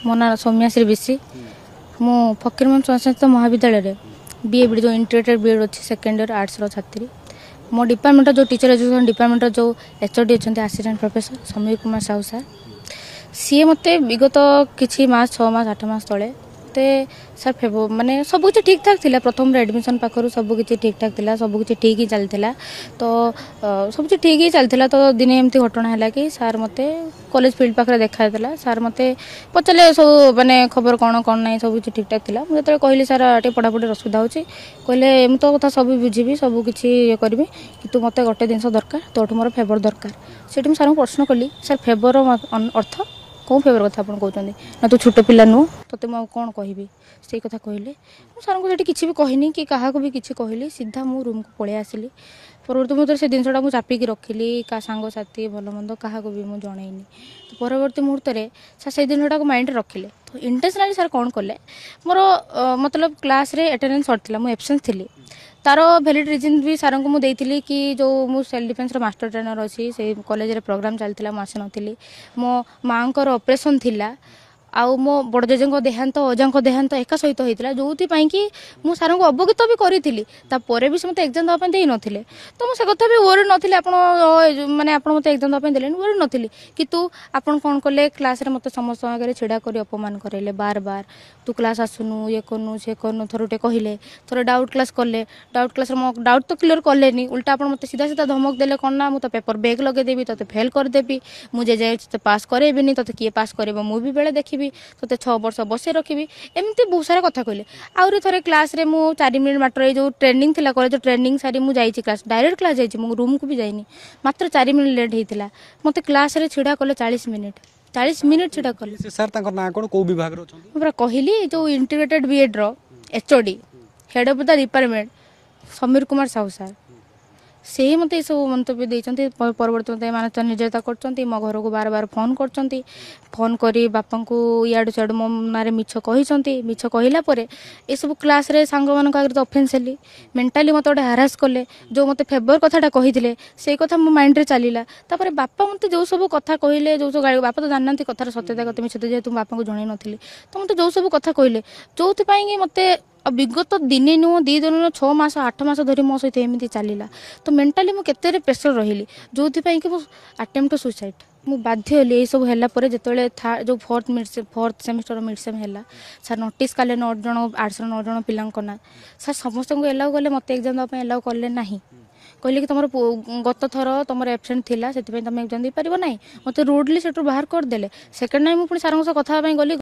ମୋ ନାଁ ସୌମ୍ୟାଶ୍ରୀ ବିଶି। ମୁଁ ଫକୀରମୋହନ ସ୍ୱୟଂଶାସିତ ମହାବିଦ୍ୟାଳୟରେ ବି ଏ ବି ଯେଉଁ ଇଣ୍ଟିଗ୍ରେଟେଡ୍ ବି ଏଡ଼୍ ଅଛି, ସେକେଣ୍ଡ ଇୟର୍ ଆର୍ଟ୍ସର ଛାତ୍ରୀ। ମୋ ଡିପାର୍ଟମେଣ୍ଟର ଯେଉଁ ଟିଚର ଏଜୁକେସନ୍ ଡିପାର୍ଟମେଣ୍ଟର ଯେଉଁ ଏଚ୍ ଓ ଡି ଅଛନ୍ତି, assistant professor Samir Kumar Sahu sir, ସିଏ ମୋତେ ବିଗତ କିଛି ମାସ, 6 ମାସ 8 ମାସ ତଳେ ମୋତେ ସାର୍ ଫେବ ମାନେ ସବୁକିଛି ଠିକ୍ ଠାକ୍ ଥିଲା। ପ୍ରଥମରୁ ଆଡ଼ମିସନ୍ ପାଖରୁ ସବୁକିଛି ଠିକ୍ ଠାକ୍ ଥିଲା, ସବୁକିଛି ଠିକ୍ ହିଁ ଚାଲିଥିଲା। ତ ସବୁକିଛି ଠିକ୍ ହିଁ ଚାଲିଥିଲା। ତ ଦିନେ ଏମିତି ଘଟଣା ହେଲା କି ସାର୍ ମୋତେ କଲେଜ ଫିଲ୍ଡ ପାଖରେ ଦେଖା ହେଇଥିଲା। ସାର୍ ମୋତେ ପଚାରିଲେ ସବୁ ମାନେ ଖବର କ'ଣ କ'ଣ ନାହିଁ, ସବୁକିଛି ଠିକ୍ ଠାକ୍ ଥିଲା। ମୁଁ ଯେତେବେଳେ କହିଲି ସାର୍ ଟିକେ ପଢ଼ାପଢ଼ିରେ ଅସୁବିଧା ହେଉଛି, କହିଲେ ମୁଁ ତୋ କଥା ସବୁ ବୁଝିବି, ସବୁ କିଛି ଇଏ କରିବି, କିନ୍ତୁ ମୋତେ ଗୋଟେ ଜିନିଷ ଦରକାର, ତୋଠୁ ମୋର ଫେଭର ଦରକାର। ସେଇଠି ମୁଁ ସାର୍ଙ୍କୁ ପ୍ରଶ୍ନ କଲି, ସାର୍ ଫେଭର ଅର୍ଥ କେଉଁ ଫେଭର କଥା ଆପଣ କହୁଛନ୍ତି? ନା ତୁ ଛୋଟ ପିଲା ନୁହଁ, ତୋତେ ମୁଁ ଆଉ କ'ଣ କହିବି, ସେଇ କଥା କହିଲେ। ମୁଁ ସାର୍ଙ୍କୁ ସେଠି କିଛି ବି କହିନି କି କାହାକୁ ବି କିଛି କହିଲି, ସିଧା ମୁଁ ରୁମ୍କୁ ପଳେଇ ଆସିଲି। ପରବର୍ତ୍ତୀ ମୁହୂର୍ତ୍ତରେ ସେ ଜିନିଷଟା ମୁଁ ଚାପିକି ରଖିଲି, କାହା ସାଙ୍ଗସାଥି ଭଲ ମନ୍ଦ କାହାକୁ ବି ମୁଁ ଜଣେଇନି। ତ ପରବର୍ତ୍ତୀ ମୁହୂର୍ତ୍ତରେ ସାର୍ ସେଇ ଜିନିଷଟାକୁ ମାଇଣ୍ଡରେ ରଖିଲେ। ତ ଇଣ୍ଟେନ୍ସନାଲି ସାର୍ କ'ଣ କଲେ, ମୋର ମତଲବ କ୍ଲାସ୍ରେ ଆଟେଣ୍ଡାନ୍ସ ସରିଥିଲା, ମୁଁ ଏବସେନ୍ସ ଥିଲି। ତାର ଭ୍ୟାଲିଡ୍ ରିଜନ୍ ବି ସାର୍ଙ୍କୁ ମୁଁ ଦେଇଥିଲି କି ଯେଉଁ ମୁଁ ସେଲ୍ଫ ଡିଫେନ୍ସର ମାଷ୍ଟର ଟ୍ରେନର ଅଛି, ସେଇ କଲେଜରେ ପ୍ରୋଗ୍ରାମ୍ ଚାଲିଥିଲା, ମୁଁ ଆସିନଥିଲି। ମୋ ମାଆଙ୍କର ଅପରେସନ୍ ଥିଲା ଆଉ ମୋ ବଡ଼ ଜେଜେଙ୍କ ଦେହାନ୍ତ, ଅଜାଙ୍କ ଦେହାନ୍ତ ଏକା ସହିତ ହେଇଥିଲା, ଯେଉଁଥିପାଇଁ କି ମୁଁ ସାର୍ଙ୍କୁ ଅବଗତ ବି କରିଥିଲି। ତାପରେ ବି ସେ ମୋତେ ଏକ୍ଜାମ୍ ଦେବା ପାଇଁ ଦେଇନଥିଲେ। ତ ମୁଁ ସେ କଥା ବି ୱରି ନଥିଲି। ଆପଣ ମାନେ ଆପଣ ମୋତେ ଏକ୍ଜାମ୍ ଦେବା ପାଇଁ ଦେଲେନି, ୱରି ନଥିଲି। କିନ୍ତୁ ଆପଣ କ'ଣ କଲେ, କ୍ଲାସ୍ରେ ମୋତେ ସମସ୍ତଙ୍କ ଆଗରେ ଛିଡ଼ା କରି ଅପମାନ କରାଇଲେ ବାର ବାର। ତୁ କ୍ଲାସ୍ ଆସୁନୁ, ଇଏ କରୁନୁ, ସେ କରୁନୁ, ଥରୁଟେ କହିଲେ। ଥରେ ଡାଉଟ୍ କ୍ଲାସ୍ କଲେ, ଡାଉଟ୍ କ୍ଲାସ୍ରେ ମୋ ଡାଉଟ୍ ତ କ୍ଲିୟର କଲେନି, ଉଲ୍ଟା ଆପଣ ମୋତେ ସିଧା ସିଧା ଧମକ ଦେଲେ କ'ଣ ନା ମୁଁ ତ ପେପର ବେଗ୍ ଲଗେଇଦେବି, ତୋତେ ଫେଲ୍ କରିଦେବି, ମୁଁ ଯେ ଯାଏ ତୋତେ ପାସ୍ କରେଇବିନି, ତୋତେ କିଏ ପାସ୍ କରିବ ମୁଁ ବି ବେଳେ ଦେଖିବି, ତୋତେ 6 ବର୍ଷ ବସେଇ ରଖିବି, ଏମିତି ବହୁତ ସାରା କଥା କହିଲେ। ଆହୁରି ଥରେ କ୍ଲାସ୍ରେ ମୁଁ 4 ମିନିଟ୍ ମାତ୍ର, ଏଇ ଯେଉଁ ଟ୍ରେନିଂ ଥିଲା କଲେଜ ଟ୍ରେନିଂ ସାରି ମୁଁ ଯାଇଛି କ୍ଲାସ୍, ଡାଇରେକ୍ଟ କ୍ଲାସ୍ ଯାଇଛି, ମୁଁ ରୁମ୍କୁ ବି ଯାଇନି, ମାତ୍ର 4 ମିନିଟ୍ ଲେଟ୍ ହେଇଥିଲା। ମୋତେ କ୍ଲାସ୍ରେ ଛିଡ଼ା କଲେ 40 ମିନିଟ୍, 40 ମିନିଟ୍ ଛିଡ଼ା କଲେ। ସେ ସାର୍ ତାଙ୍କ ନାଁ କ'ଣ, କୋଉ ବିଭାଗରେ ଅଛନ୍ତି? ମୁଁ ପୁରା କହିଲି, ଯେଉଁ ଇଣ୍ଟିଗ୍ରେଟେଡ୍ ବି ଏଡ଼୍ର H O D, head of the department Samir Kumar Sahu sir, ସେଇ ମୋତେ ଏସବୁ ମନ୍ତବ୍ୟ ଦେଇଛନ୍ତି। ପରବର୍ତ୍ତୀ ମୋତେ ମାନସିକ ନିର୍ଯାତନା କରୁଛନ୍ତି, ମୋ ଘରକୁ ବାର ବାର ଫୋନ୍ କରୁଛନ୍ତି, ଫୋନ୍ କରି ବାପାଙ୍କୁ ଇଆଡ଼ୁ ସିଆଡ଼ୁ ମୋ ନାଁରେ ମିଛ କହିଛନ୍ତି। ମିଛ କହିଲା ପରେ ଏସବୁ କ୍ଲାସ୍ରେ ସାଙ୍ଗମାନଙ୍କ ଆଗରେ ତ ଅଫେନ୍ସ ହେଲି, ମେଣ୍ଟାଲି ମୋତେ ଗୋଟେ ହାରାସ କଲେ। ଯେଉଁ ମୋତେ ଫେଭର କଥାଟା କହିଥିଲେ ସେଇ କଥା ମୋ ମାଇଣ୍ଡରେ ଚାଲିଲା। ତାପରେ ବାପା ମୋତେ ଯେଉଁ ସବୁ କଥା କହିଲେ, ଯେଉଁ ସବୁ ଗାଳି, ବାପା ତ ଜାଣିନାହାନ୍ତି କଥାର ସତ୍ୟତା କେତେ ମିଛତା, ଯେହେତୁ ମୁଁ ବାପାଙ୍କୁ ଜଣେଇ ନଥିଲି, ତ ମୋତେ ଯେଉଁ ସବୁ କଥା କହିଲେ, ଯେଉଁଥିପାଇଁ କି ମୋତେ ବିଗତ ଦିନେ ନୁହଁ, 2 ଦିନ ନୁହଁ, 6 ମାସ 8 ମାସ ଧରି ମୋ ସହିତ ଏମିତି ଚାଲିଲା। ତ ମେଣ୍ଟାଲି ମୁଁ କେତେରେ ପ୍ରେସର ରହିଲି, ଯେଉଁଥିପାଇଁ କି ମୁଁ ଆଟେମ୍ପ୍ଟ ଟୁ ସୁଇସାଇଡ଼ ମୁଁ ବାଧ୍ୟ ହେଲି। ଏଇସବୁ ହେଲା ପରେ ଯେତେବେଳେ ଯେଉଁ ଫୋର୍ଥ ସେମିଷ୍ଟର ମିଡ୍ ସେମ୍ ହେଲା, ସାର୍ ନୋଟିସ୍ କଲେ 9 ଜଣ ଆର୍ଟ୍ସର 9 ଜଣ ପିଲାଙ୍କ ନାଁ। ସାର୍ ସମସ୍ତଙ୍କୁ ଏଲାଉ କଲେ, ମୋତେ ଏକ୍ଜାମ୍ ଦେବା ପାଇଁ ଏଲାଉ କଲେ ନାହିଁ। କହିଲେ କି ତୁମର ଗତ ଥର ତୁମର ଏବସେଣ୍ଟ ଥିଲା, ସେଥିପାଇଁ ତୁମେ ଏକ୍ଜାମ୍ ଦେଇପାରିବ ନାହିଁ। ମୋତେ ରୁଡ଼ଲି ସେଠୁ ବାହାର କରିଦେଲେ। ସେକେଣ୍ଡ ଟାଇମ୍ ମୁଁ ପୁଣି ସାର୍ଙ୍କ ସହ କଥା ହେବା ପାଇଁ ଗଲି।